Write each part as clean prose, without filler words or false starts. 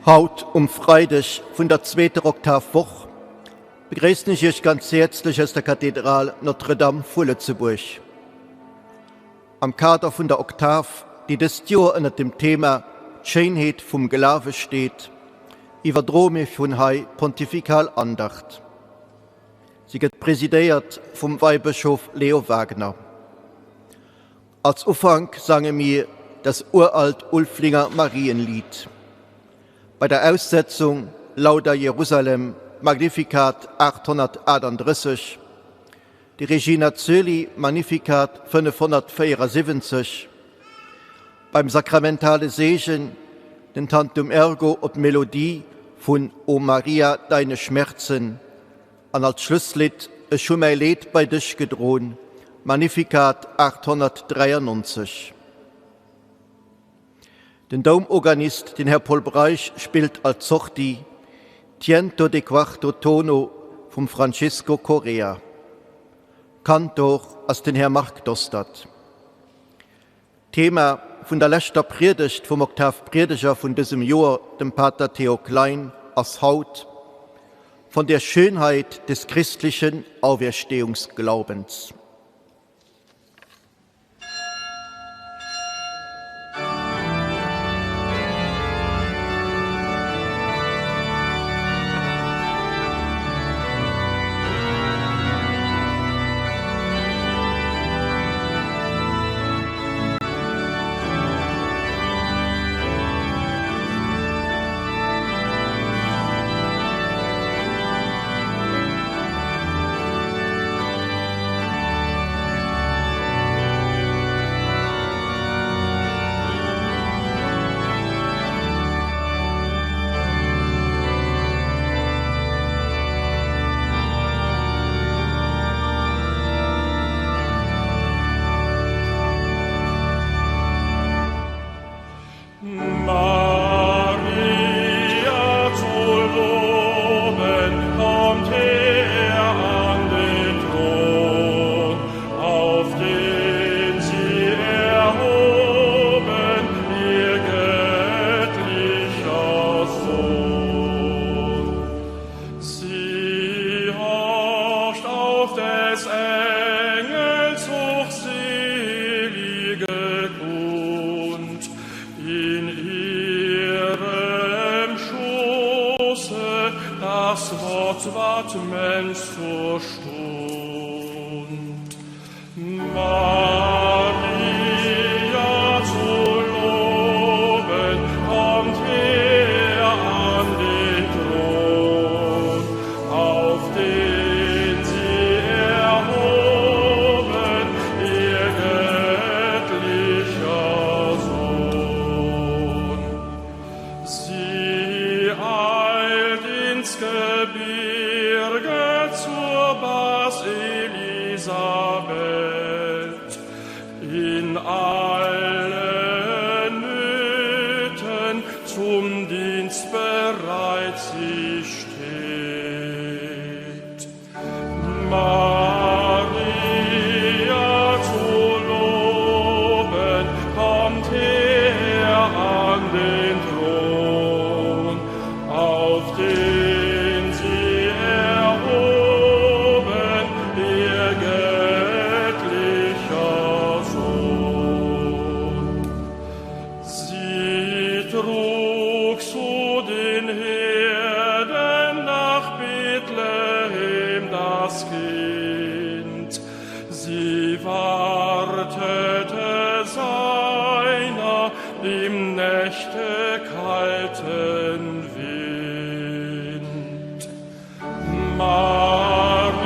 Haut um Freideg vun der zweeter Oktavwoch begréissen ech Iech ganz häerzlech aus der Kathedral Notre-Dame vu Lëtzebuerg. Am Kader vun der Oktav, déi dëst Joer ënnert dem Thema D'Schéinheet vum Glawe steet, iwwerdroe mir vun hei d'Pontifikal Andacht. Si gëtt presidéiert vum Weibëschof Leo Wagener. Als Ufank sange mir das uralt Ulflinger Marienlied. Bei der Aussetzung Lauda Jerusalem, Magnificat 838, de Regina Coeli, Magnificat 574, beim sakramentale Segen den Tantum Ergo op d'Melodie vun O Maria, deine Schmerzen An als Schlusslidd Ech hu mäi Leed bei dech gedron, Magnificat 893. Den Doumorganist, den Här Paul Breisch, spillt als Sortie Tiento de quarto tono vum Francisco Correa. Kantor ass den Här Marc Dostert. D'Thema vun der leschter Priedegt vum Oktavpriedeger vun dësem Joer, dem Pater Theo Klein, ass haut, Von der Schönheit des christlichen Auferstehungsglaubens. Maria zu loben, kommt her an den Thron, auf den sie erhoben, ihr göttlicher Sohn. Sie horcht auf des Engels hochselige Kund, in ihrem Schoße das Wort ward Mensch zur Stund. Maria zu loben, kommt her an den Thron, auf den sie erhoben, ihr göttlicher Sohn. Sie eilt ins Gebirge zur Bas Elisabeth, in allen Nöten zum Dienst bereit sie steht. Maria zu loben, kommt her an den Thron, auf den sie erhoben, ihr göttlicher Sohn. Sie trug zu den Herden nach Bethlehem das Kind. Sie wartete seiner im Nächte kalten Wind. Maria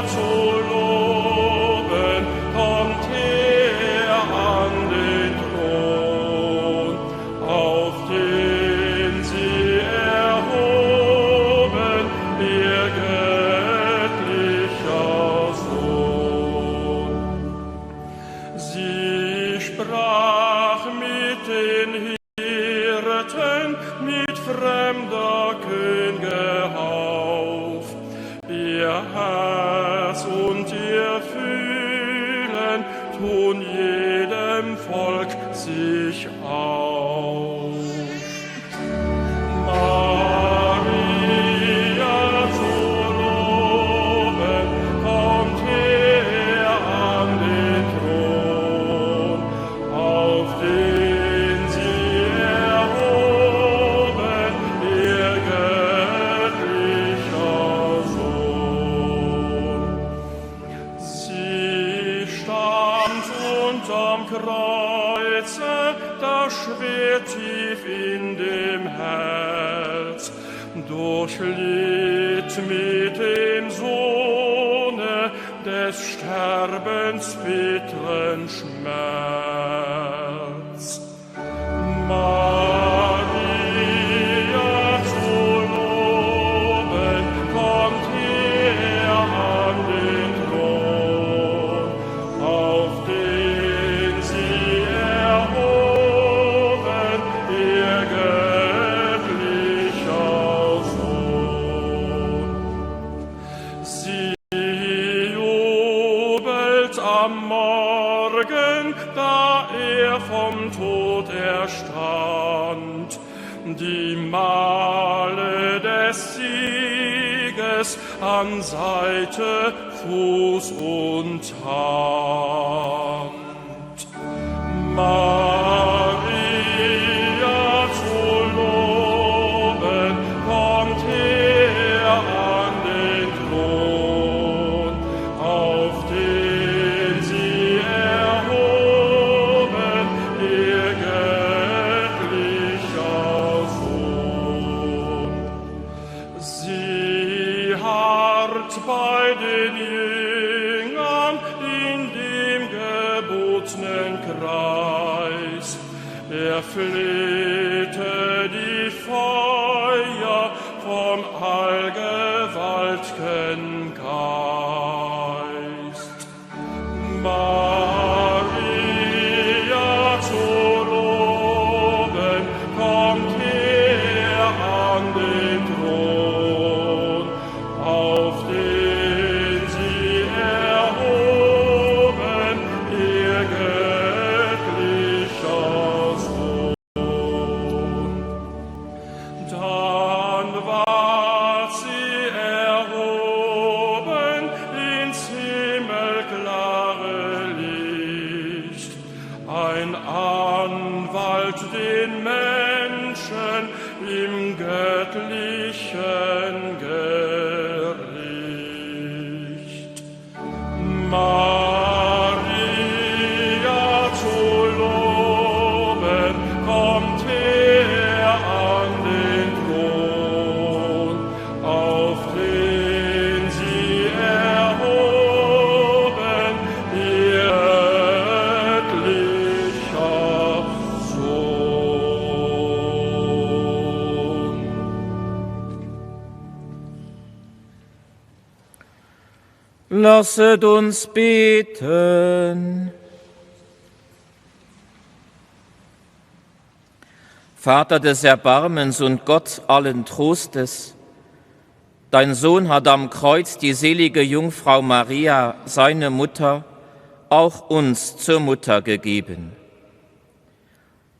zu loben, kommt her an den Thron, auf den sie erhoben, ihr göttlicher Sohn. Sie sprach mit den Hirten, mit fremder Könge auf, ihr Herz und ihr Fühlen tun jedem Volk sich auf. Fand am Kreuze das Schwert tief in dem Herz, durchlitt mit dem Sohne des Sterbens bitteren Schmerz. Die Male des Sieges an Seite, Fuß und Hand. Maria zu loben, kommt her an den Thron, auf den sie erhoben, ihr göttlicher Sohn. Sie harrt bei den Jüngern in dem gebotenen Kreis. Er flehte die Feuer vom allgewalt'gen Geist. Maria zu loben, kommt her an den Thron, auf den sie erhoben, ihr göttlicher Sohn. Dann ward sie erhoben ins himmelklare Licht, ein Anwalt den Menschen im göttlichen Gericht. Maria zu loben, kommt her an den Thron, auf den sie erhoben, ihr göttlicher Sohn. Lasset uns beten. Vater des Erbarmens und Gott allen Trostes, dein Sohn hat am Kreuz die selige Jungfrau Maria, seine Mutter, auch uns zur Mutter gegeben.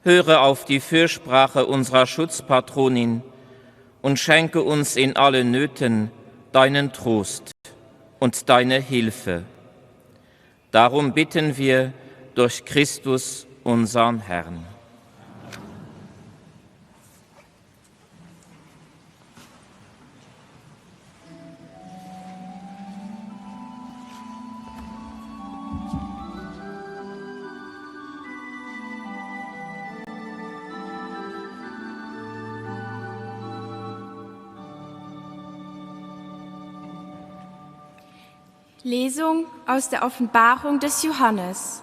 Höre auf die Fürsprache unserer Schutzpatronin und schenke uns in allen Nöten deinen Trost und deine Hilfe. Darum bitten wir durch Christus, unseren Herrn. Lesung aus der Offenbarung des Johannes.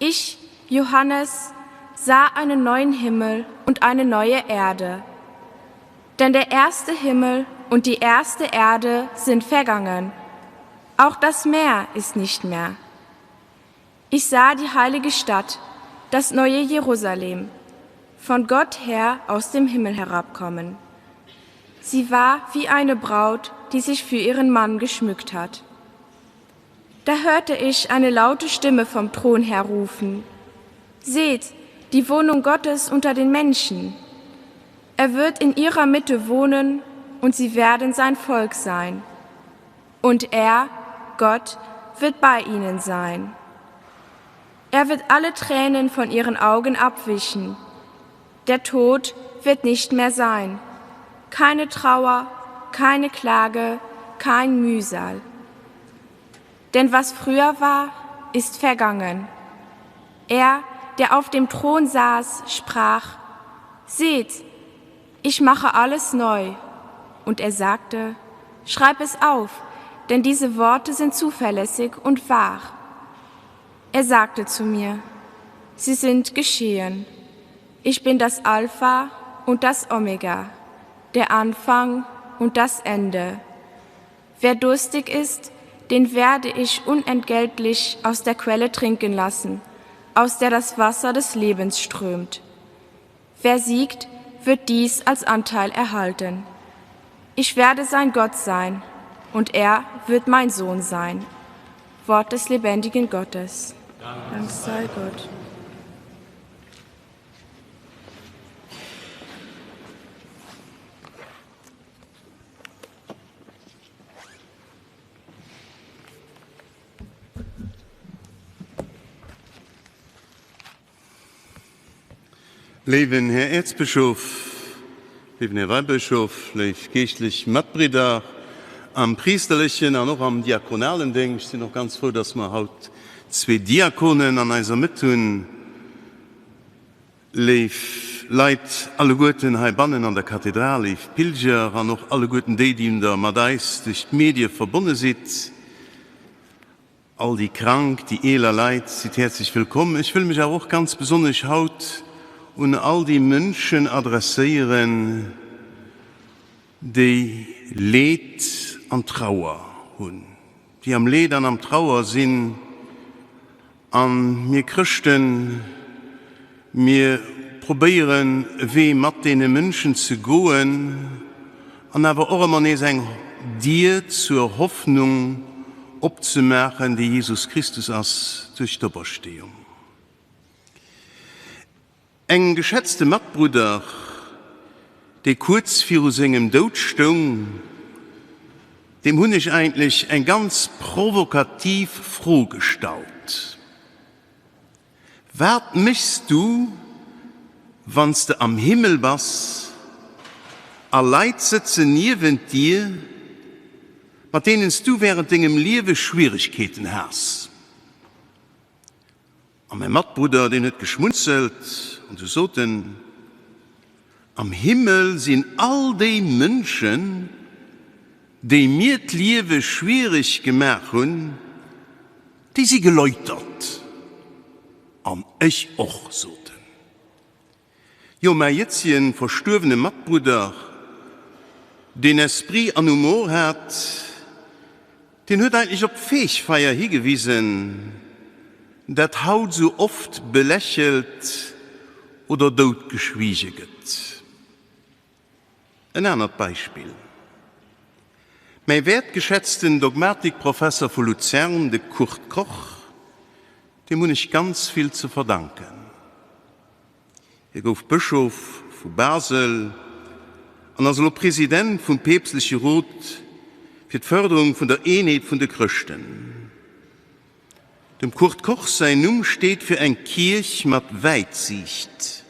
Ich, Johannes, sah einen neuen Himmel und eine neue Erde. Denn der erste Himmel und die erste Erde sind vergangen. Auch das Meer ist nicht mehr. Ich sah die heilige Stadt, das neue Jerusalem, von Gott her aus dem Himmel herabkommen. Sie war wie eine Braut, die sich für ihren Mann geschmückt hat. Da hörte ich eine laute Stimme vom Thron her rufen: Seht, die Wohnung Gottes unter den Menschen. Er wird in ihrer Mitte wohnen und sie werden sein Volk sein. Und er, Gott, wird bei ihnen sein. Er wird alle Tränen von ihren Augen abwischen. Der Tod wird nicht mehr sein. Keine Trauer, keine Klage, kein Mühsal. Denn was früher war, ist vergangen. Er, der auf dem Thron saß, sprach: Seht, ich mache alles neu. Und er sagte: Schreib es auf, denn diese Worte sind zuverlässig und wahr. Er sagte zu mir: Sie sind geschehen. Ich bin das Alpha und das Omega, der Anfang und das Ende. Wer durstig ist, den werde ich unentgeltlich aus der Quelle trinken lassen, aus der das Wasser des Lebens strömt. Wer siegt, wird dies als Anteil erhalten. Ich werde sein Gott sein, und er wird mein Sohn sein. Wort des lebendigen Gottes. Dank sei Gott. Léiwen Här Äerzbëschof, léiwen Här Weibëschof, léif geeschtlech Matbridder am priesterlechen an och am diakonalen Déngscht, sinn och ganz frou, dass mer haut zwee Diakonen an eiser Mëtt hunn. Léif Leit alleguerten heibannen an der Kathedral, léif Pilger an och alleguerten déi, déi der mat eis duerch d'Medie verbonne sidd, all déi krank, déi eeler Leit, sidd häerzlech wëllkomm. Ech wëll mech awer och ganz besonnesch haut un all déi Mënschen adresséieren, déi Leed an Trauer hunn, déi am Leed an am Trauer sinn. A mir Chrëschten, mir probéieren e Wee mat deene Mënschen ze goen an awer och ëmmer nees eng Dier zur Hoffnung opzemaachen, déi Jesus Christus ass duerch d'Opersteeung. Engem geschätzte Matbrudder, dee kuerz viru sengem Doud stoung, deem hunn ech eigentlech eng ganz provokativ Fro gestallt, Wat méchs du, wann s de am Himmel bass a Leit sëtzen niewent dir, mat deenen s du wärend dengem Liewe Schwieregkeeten has? A mäi Matbrudder, deen huet geschmunzelt an du sot en, Am Himmel sinn all déi Mënschen, déi mir d'Liewe schwiereg gemaach hunn, déi si geläutert. An ech och, sot en. Jo, mäi jëtzegen verstuerwene Matbrudder, deen Esprit an Humor hat, deen huet eigentlech op d'Feegfeier higewisen, dat haut sou oft belächelt oder doutgeschwiege gëtt. En anert Beispill, Mäi wäertgeschätzten Dogmatikprofesser vu Luzern, de Kurt Koch, deem hunn ech ganz vill ze verdanken. Hie gouf Bëschof vu Basel an ass elo President vum Peepstleche Rot fir d'Fërderung vun der Eenheet vun de Chrëschten. Dem Kurt Koch säin Numm steet fir eng Kierch mat Wäitsiicht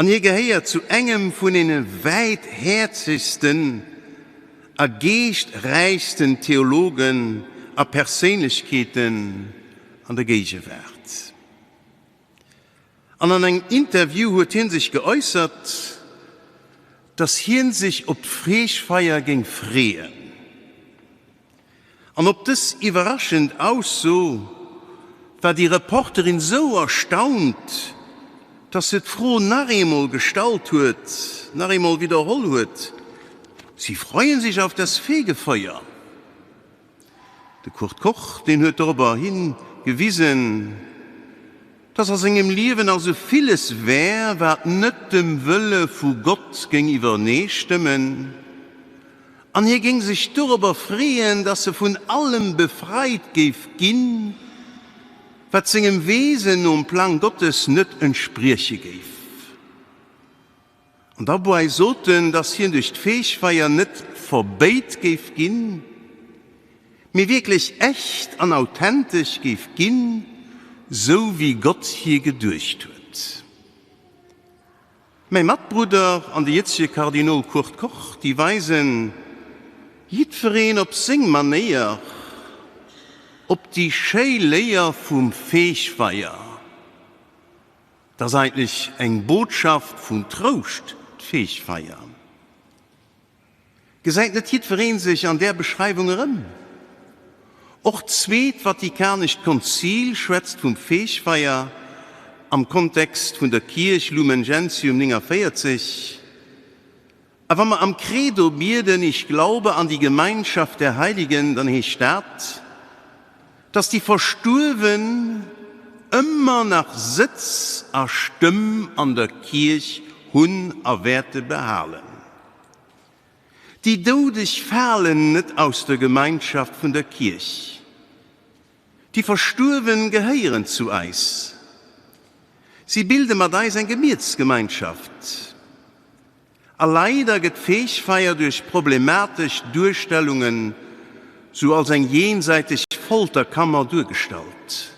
an hie gehéiert zu engem vun deene wäithäerzegsten a geeschträichsten Theologen a Perséinlechkeeten an der Géigewaart. An an engem Interview huet hie sech geäussert, dass hie sech op d'Freegfeier géing freeën. An op dës iwwerraschend Ausso war déi Reporterin sou erstaunt, dass se d'Fro nach eemol gestallt huet, nach eemol widderholl huet, Sie freuen sich auf das Fegefeuer? De Kurt Koch, deen huet dorobber hi gewisen, dass a sengem Liewen also villes wär, wat net dem Wëlle vu Gott géing iwwereneestëmmen, an hie géing sech dorobber freeën, dass e vun allem befreit géif ginn, wat sengem Wesen nom Plang Gottes net entsprieche géif. An derbäi sot en, dass hien duerch d'Feegfeier net verbéit géif ginn, mee wierklech echt an authentesch géif ginn, sou wéi Gott hie geduecht huet. Mäi Matbrudder an de jëtzege Kardinol Kurt Koch, déi weisen jiddwereen op seng Manéier op déi schéi Léier vum Feegfeier. Et ass eigentlech eng Botschaft vun Trouscht, d'Feegfeier. Gesäit net jiddweree sech an där Beschreiwung erëm? Och d'Zweet Vatikanescht Konzil schwätzt vum Feegfeier am Kontext vun der Kierch, Lumen Gentium 49. A wa mer am Credo bieden, Ich glaube an die Gemeinschaft der Heiligen, dann heescht dat, dass déi Verstuerwen ëmmer nach Sëtz a Stëmm an der Kierch hunn a wäerte behalen. Déi Doudeg falen net aus der Gemeinschaft vun der Kierch. Déi Verstuerwen gehéieren zu eis. Si bilde mat eis eng Gebietsgemeinschaft. A leider gëtt d'Feegfeier duerch problematesch Duerstellungen sou als eng jensäiteg Folterkammer duergestallt.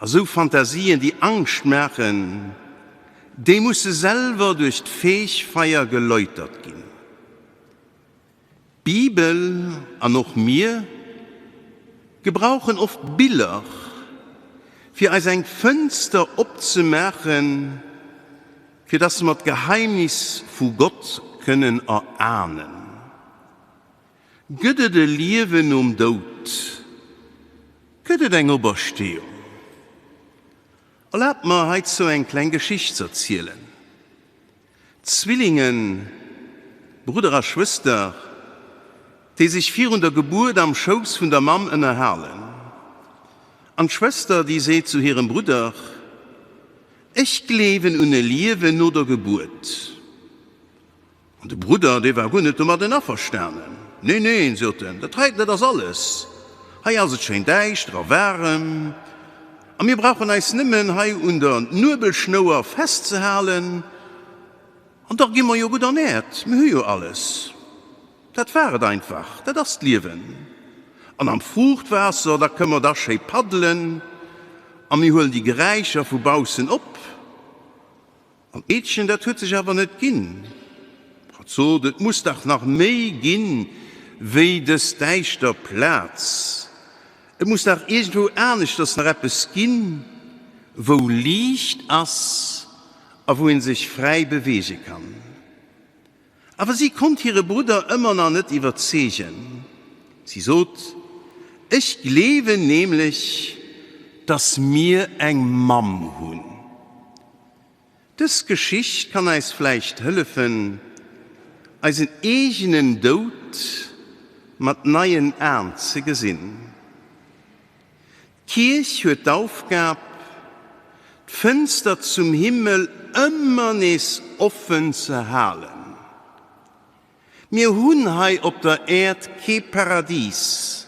A sou Fantasien, déi Angscht maachen, déi musse selwer duerch d'Feegfeier geläutert ginn. D'Bibel, an och mir, gebrauchen oft Biller, fir eis eng Fënster opzemaachen, fir dass mer d'Geheimnis vu Gott kënnen erahnen. Gëtt et e Liewen nom Doud? Gëtt et eng Opersteeung? Erlaabt mer, heizou eng kleng Geschicht z'erzielen. Zwillingen, Brudder a Schwëster, déi sech virun der Gebuert am Schouss vun der Mamm ënnerhalen. An d'Schwëster, déi seet zu hirem Brudder, Ech gleewen un e Liewen no der Gebuert. An de Brudder, dee war guer net domadden averstanen. Neen, neen, sot en, dat heiten, dat ass alles. Hei ass et schéin däischter a waarem, a mir brauchen eis nëmmen hei un der Nuebelschnouer festzehalen, an da gi mer jo gutt ernährt. Mir hu jo alles. Dat war et einfach, dat ass d'Liewen. An am Fruuchtwaasser, da kënne mer da schéi paddelen, a mir huelen déi Geräischer vu baussen op. An d'Meedchen, dat huet sech awer net ginn. Hatt sot, Et muss dach nach méi ginn, wéi dës däischter Plaz. Et muss dach iergendwou aneschters nach eppes ginn, wou Liicht ass a wou een sech fräi beweege kann. Awer si konnt hire Brudder ëmmer nach net iwwerzeegen. Si sot, Ech gleewen nämlech, dass mir eng Mamm hunn. Dës Geschicht kann eis vläicht hëllefen, eisen eegenen Doud mat neien Aen ze gesinn. D'Kierch huet d'Aufgab, d'Fënster zum Himmel ëmmer nees offen ze halen. Mir hunn hei op der Äerd kee Paradis,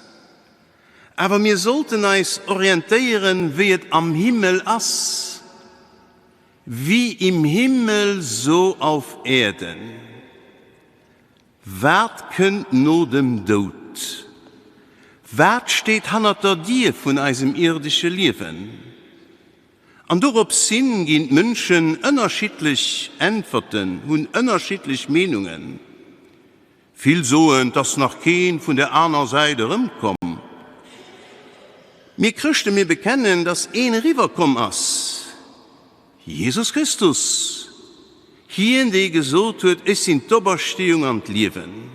awer mir sollten eis orientéieren, wéi et am Himmel ass, Wie im Himmel, so auf Erden. Wat kënnt no dem Doud? Wat steet hannert der Dier vun eisem ierdesche Liewen? An dorops hin ginn d'Mënschen ënnerschiddlech Äntwerten, hunn ënnerschiddlech Meenungen. Vill soen, 't ass nach keen vun der aner Säit erëmkomm. Mir Chrëschte, mir bekennen, dass een eriwwerkomm ass, Jesus Christus, hien, dee gesot huet, Ech sinn d'Opersteeung an d'Liewen.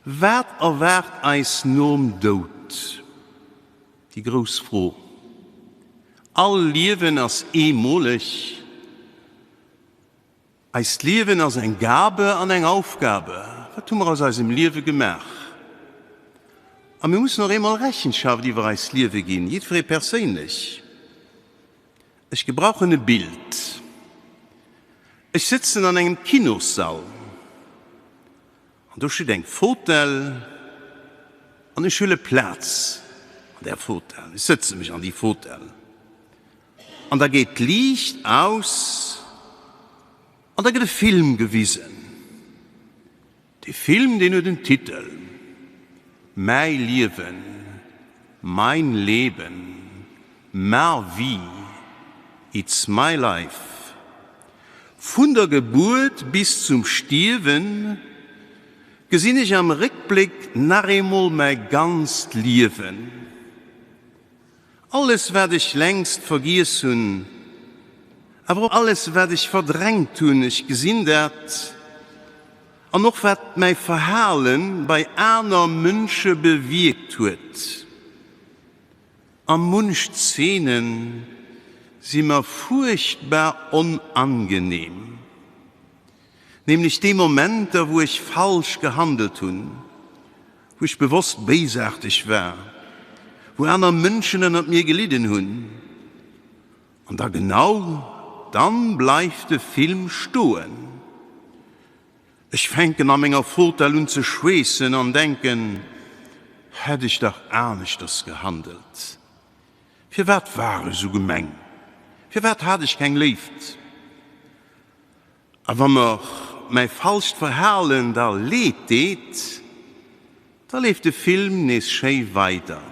Wat erwaart eis nom Doud? Déi grouss Fro. All Liewen ass eemoleg. Eist Liewen ass eng Gabe an eng Aufgabe. Wat hu mer aus eisem Liewe gemaach? A mir mussen och eemol Rechenschaft iwwer eist Liewe ginn, jiddweree perséinlech. Ech gebrauchen e Bild. Ech sëtzen an engem Kinossall an do steet eng Fotell an ech huele Plaz an där Fotell. Ech sëtze mech an déi Fotell. An da geet d'Liicht aus an da gëtt e Film gewisen. Dee Film, deen huet en Titel, Mäi Liewen, Mein Leben, Ma vie, It's my life. Vun der Gebuert bis zum Stierwen gesinn ech am Réckbléck nach eemol mäi ganzt Liewen. Alles wat ech längst vergiess hunn. Awer och alles, wat ech verdrängt hunn, ech gesinn dat. An och wat mäi Verhale bei aner Mënsche bewierkt huet. A munch Zeene si mer fuerchtbar onangenehm. Nämlech déi Momenter, wou ech falsch gehandelt hunn, wou ech bewosst béisaarteg war, wou aner Mënschen ënnert mir gelidden hunn. An da genau dann bleift de Film stoen. Ech fänken a menger Fotell un ze schweessen an denken, Hätt ech dach aneschters gehandelt. Firwat war ech sou gemeng? Firwat hat ech keng Léift? A wa mer mäi falscht Verhalen da leed deet, da leeft de Film nees schéi weider.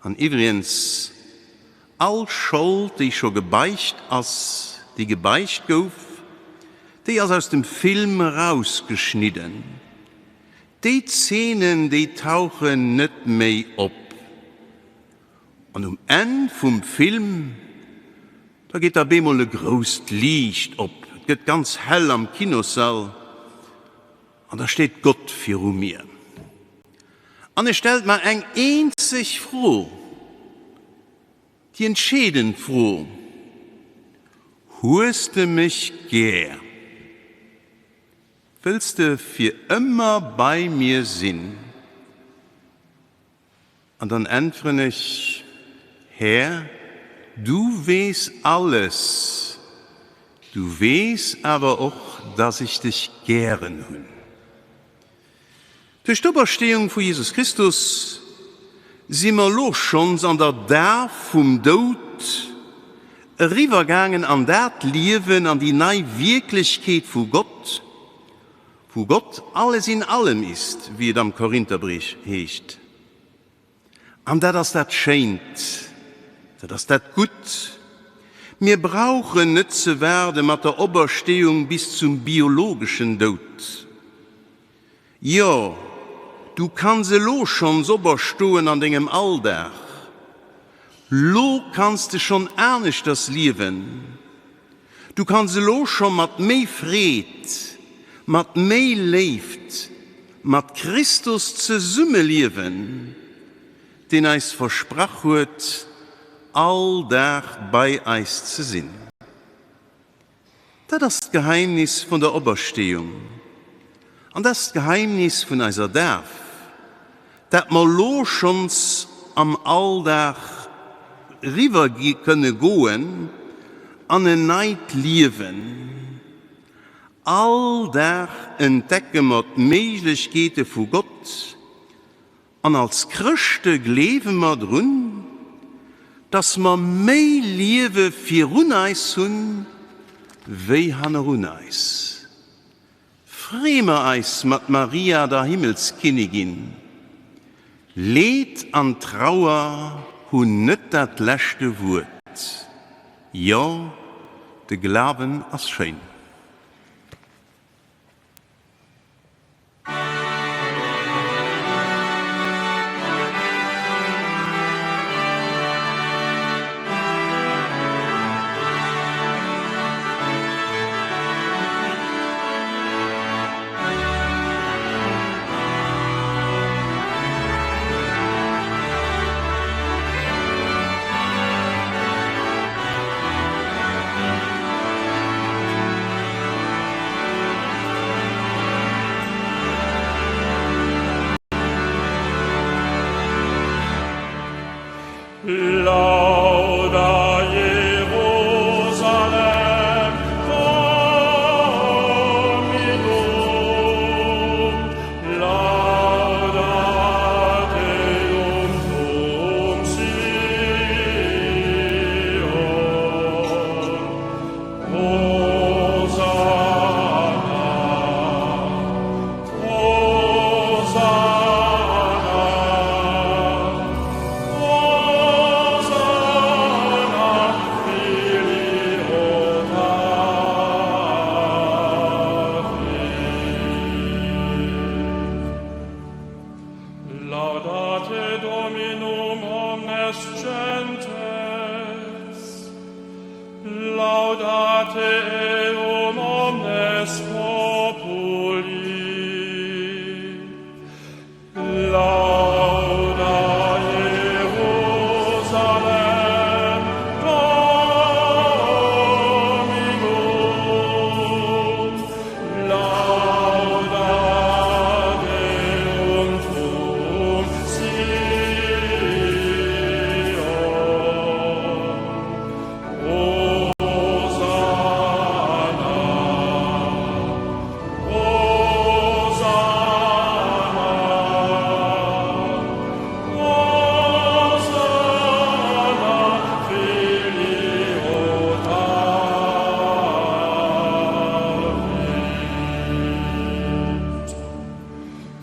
An iwwregens, all Schold, déi scho gebeicht ass, déi gebeicht gouf, déi ass aus dem Film erausgeschnidden. Déi Zeenen, déi tauchen net méi op. An um Enn vum Film, da geet da bemol e grousst Liicht op, et gëtt ganz hell am Kinossall an da steet Gott viru mir. An e stellt mer eng eenzeg Fro, déi entscheedend Fro, Hues de mech gär? Wëlls de fir ëmmer bei mir sinn? An dann äntweren ech, Här, du weess alles, du weess awer och, dass ech dech gären hunn. Duerch d'Opersteeung vu Jesus Christus si mer elo schonns an der Daf vum Doud eriwwergaangen an dat Liewen, an déi nei Wierklechkeet vu Gott, wou Gott alles in allem ist, wéi et am Korintherbrief heescht. An dat ass dat Schéint, dat ass dat Gutt. Mir brauchen net ze waarde mat der Opersteeung bis zum biologeschen Doud. Jo, du kanns elo schonns operstoen an dengem Alldag. Lo kanns de schonn aneschters liewen. Du kanns elo scho mat méi Freed, mat méi Léift mat Christus zesumme liewen, deen eis versprach huet, all Dag bei eis ze sinn. Dat ass d'Geheimnis vun der Opersteeung an dat ass d'Geheimnis vun eiser Daf, dat mer elo schonns am Alldag riwwer kënne goen an en neit Liewen. All Dag entdecke mer d'Méiglechkeete vu Gott An als Chrëschte gleewe mer drun, dass mer méi Liewe virun eis hunn, wéi hannerun eis. Free mer eis mat Maria, der Himmelskinnigin. Leed an Trauer hunn net dat leschte Wuert. Jo, de Glawen ass schéin. Lauda Jerusalem Dominum, lauda Deum tuum Sion. Hosanna, Hosanna, Hosanna, filio David. Laudate Dominum omnes gentes. Laudate eum omnes populi. Lauda Jerusalem Dominum, lauda Deum tuum Sion. Hosanna, Hosanna, Hosanna, filio David.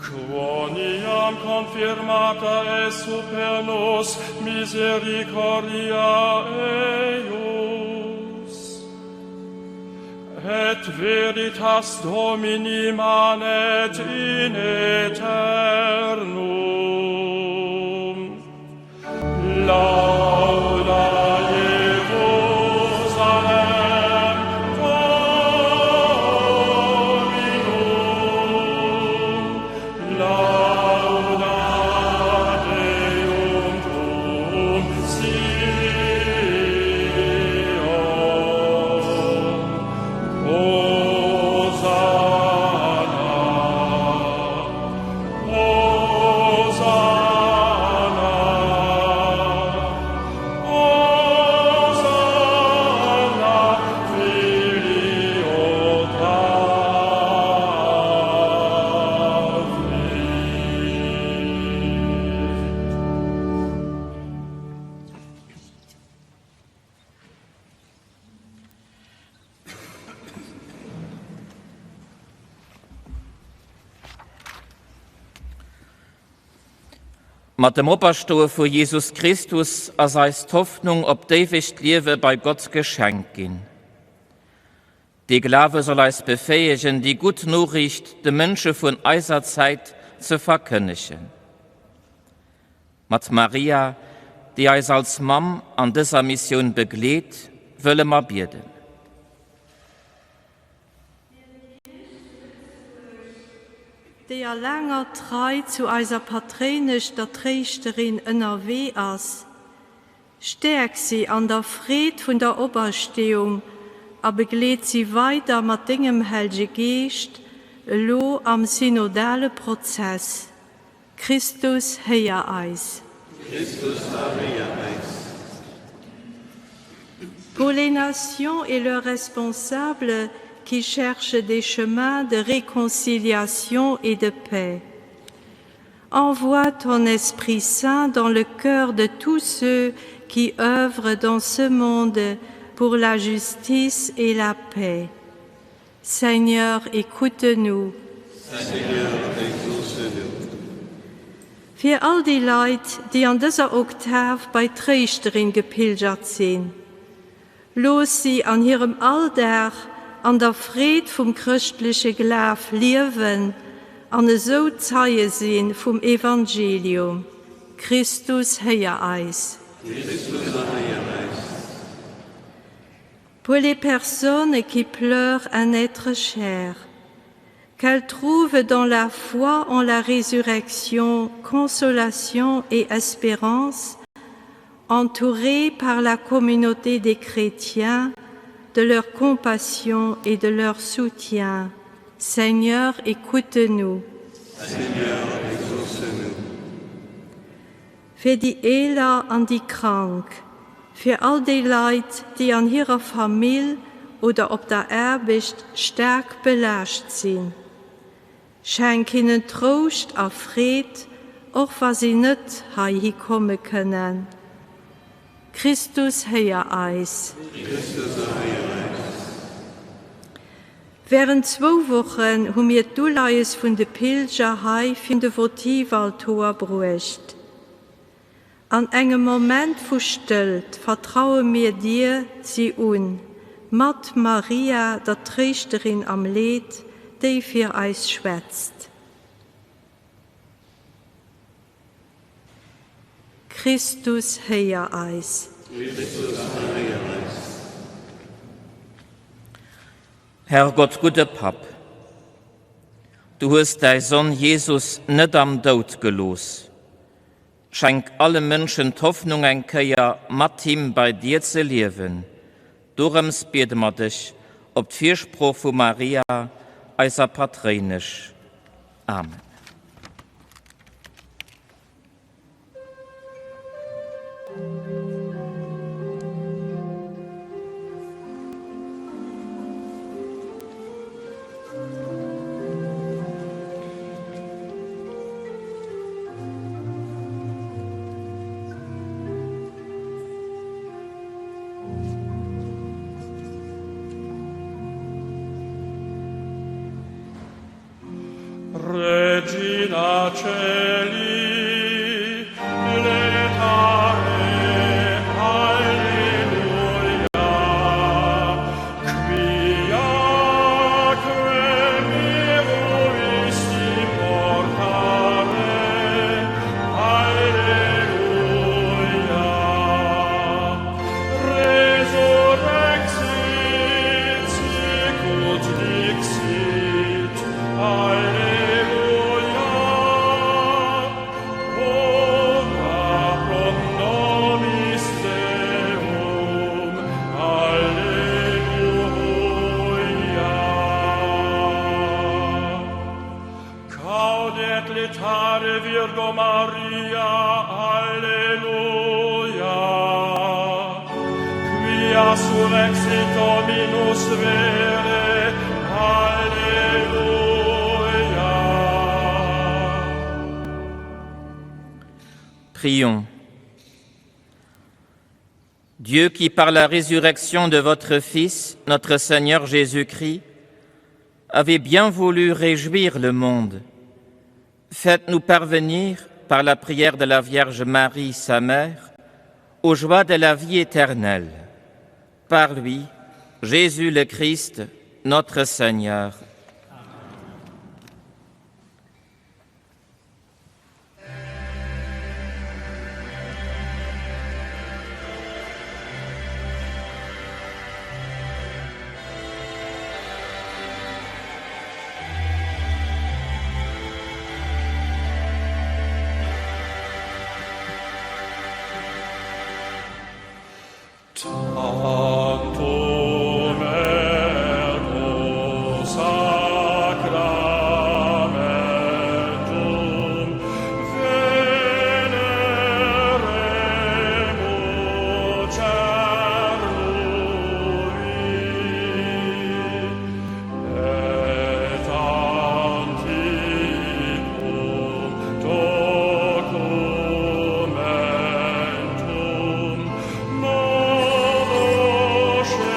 Quoniam confirmata est super nos misericordia eius, et veritas Domini manet in aeternum. Lauda Jerusalem Dominum, lauda Deum tuum Sion. Hosanna, Hosanna, Hosanna, filio David. Mat dem Operstoe vu Jesus Christus ass eis d'Hoffnung op d'éiwegt Liewe bei Gott geschenkt ginn. Dee Glawe soll eis befäegen, déi gutt Noriicht de Mënsche vun eiser Zäit ze verkënnegen. Mat Maria, déi eis als Mamm an dëser Missioun begleet, wëlle mer bieden. Déi a laanger Trei zu eiser Patréinesch, der Tréischterin, ënnerwee ass, stäerk si an der Freed vun der Opersteeung a begleet si weider mat dengem Hellge Geescht elo am synodale Prozess. Christus, héier eis. Christus, erhéier eis. Pour les nations et leurs responsables qui cherchent des chemins de réconciliation et de paix. Envoie ton Esprit Saint dans le cœur de tous ceux qui œuvrent dans ce monde pour la justice et la paix. Seigneur, écoute-nous. Seigneur, exauce-nous. Fir all déi Leit, déi an dëser Oktav bei d'Tréischterin gepilgert sinn, looss si an hirem Alldag an der Freed vum chrëschtleche Glaf liewen an esou Zeie si vum Evangelium. Christus, héier eis. Christus, erhéier eis. Pour les personnes qui pleurent un être cher, qu'elles trouvent dans la foi en la résurrection consolation et espérance, entourées par la communauté des chrétiens, de leur compassion et de leur soutien. Seigneur, écoute-nous. Seigneur, exauce-nous. Fir déi Eeler an déi Krank, fir all déi Leit, déi an hirer Famill oder op der Aarbecht staark belaascht sinn. Schenk hinnen Trouscht a Freed, och wa si net heihi komme kënnen. Christus, héier eis. Christus, erhéier eis. Wärend zwou Wochen hu mir d'Uleies vun de Pilger hei virun de Votivaltoer bruecht. An engem Moment vu Stëllt vertraue mir dir si un, mat Maria, der Tréischterin am Leed, déi fir eis schwätzt. Christus, héier eis. Christus, erhéier eis. Herrgott, gudde Papp, du hues däi Sonn Jesus net am Doud gelooss. Schenk alle Mënschen d'Hoffnung eng Kéier mat him bei dir ze liewen. Dorëms biede mer dech op d'Firsprooch vu Maria, eiser Patréinesch. Amen. Regina Celi, laetare, Alleluia, quia que meruisti portare, Alleluia. Resurrexit, sicut dixit, Alleluia. Ora pro nobis Deum, Alleluia. Gaudet laetare Virgo Maria, Alleluia. Quia surrexit Dominus vere, Alleluia. Prions. Dieu qui, par la résurrection de votre Fils, notre Seigneur Jésus-Christ, avez bien voulu réjouir le monde, faites-nous parvenir, par la prière de la Vierge Marie, sa mère, aux joies de la vie éternelle. Par lui, Jésus le Christ, notre Seigneur. Tantum ergo sacramentum veneremur cernui et antiquum documentum novo scerbere.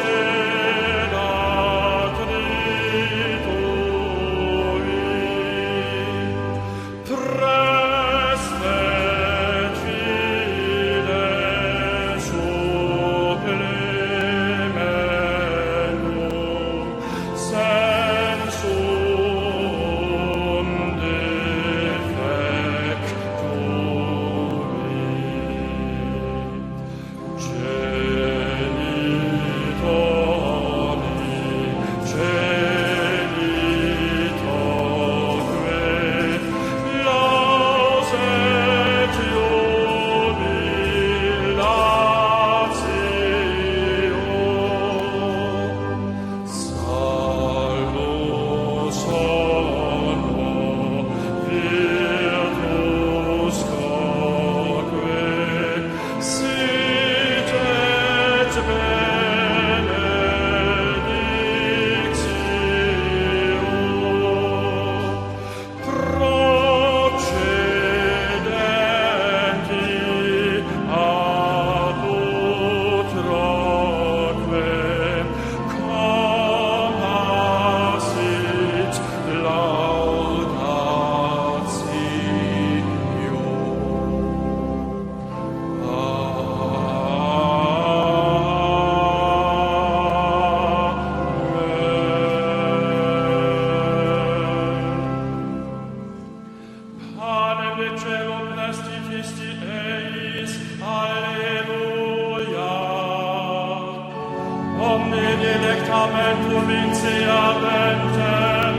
Delectamentum in se habentem.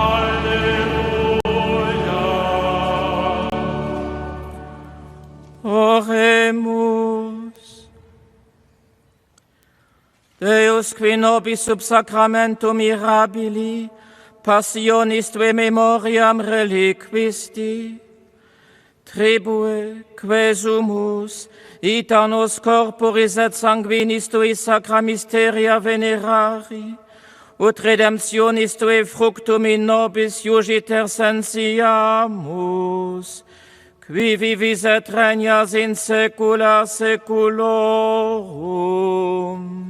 Alleluia. Oremus. Deus qui nobis sub sacramentum mirabili passionis tue memoriam reliquisti, tribue quesumus ita nos corporis et sanguinis tui sacra mysteria venerari, ut redemptionis tui fructum in nobis iugiter sensiamus, qui vivis et regnas in saecula saeculorum.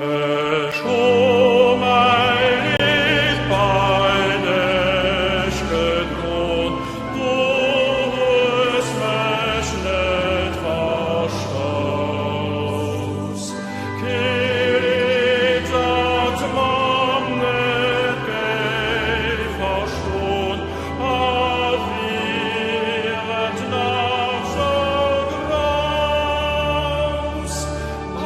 Ech hu mäi Liicht bei dech gedron, du hues mech net verstouss. Kee Leed, dat d'Mamm net géif verston, a wier et nach sou grouss, a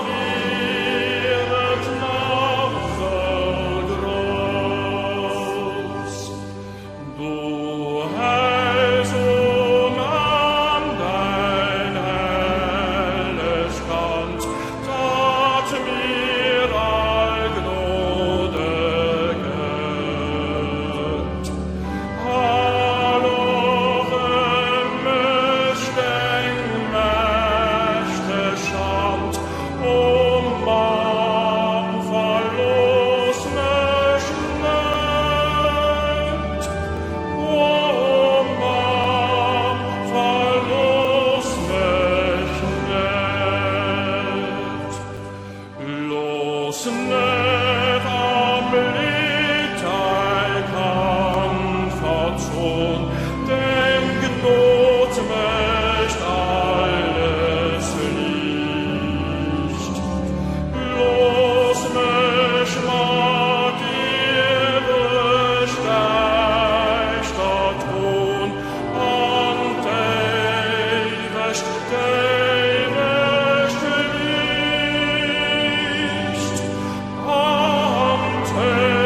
wier et nach sou grouss. Du hältst, o Mamm, dein helleg Kand, dat mir all Gnode gëtt. All och ëm mech deng mächteg Hand, o Mamm, verlooss mech net. O Mamm, verlooss mech net. Looss net am Leed däi Kand verzon, deng Gnod mécht alles liicht. Looss mech mat dir duerch d'Däischtert goen, an d'éiwegt, d'éiwegt Liicht, an d'éiwegt.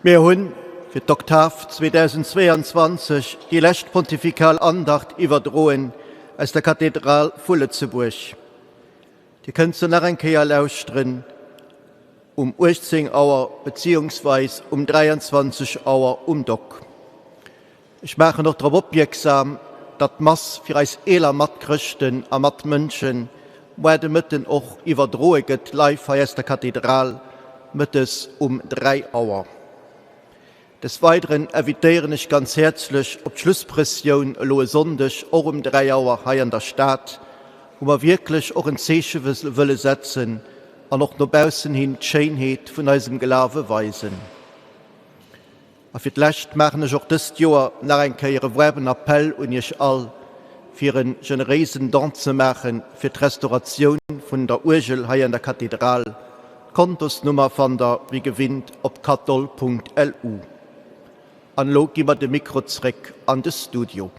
Mir hunn fir d'Oktav 2022 déi lescht pontifikal Andacht iwwerdroen aus der Kathedral vu Lëtzebuerg. Dir kënnt se nach eng Kéier lauschteren um 18 Auer beziehungsweis um 23 Auer um Dock. Ech maachen och drop opmierksam, datt d'Mass fir eis eeler Matchrëschten a Matmënschen moar de Mëtten och iwwerdroe gëtt, live hei aus der Kathedral, mëttes um 3 Auer. Des Weideren invitéieren ech ganz häerzlech op d'Schlussprëssioun elo e Sonndeg och um 3 Auer hei an der Stad, wou mer wierklech och en Zeeche wëlle setzen an och no baussen hin d'Schéinheet vun eisem Glawe weisen. A fir d'lescht maachen ech och dëst Joer nach eng Kéier e waarmen Appell un Iech all, fir en generéisen Don ze maache fir d'Restauratioun vun der Uergel hei an der Kathedral. D'Kontosnummer fannt der wéi gewinnt op kathol.lu. An elo gi mer de Mikro zréck an de Studio.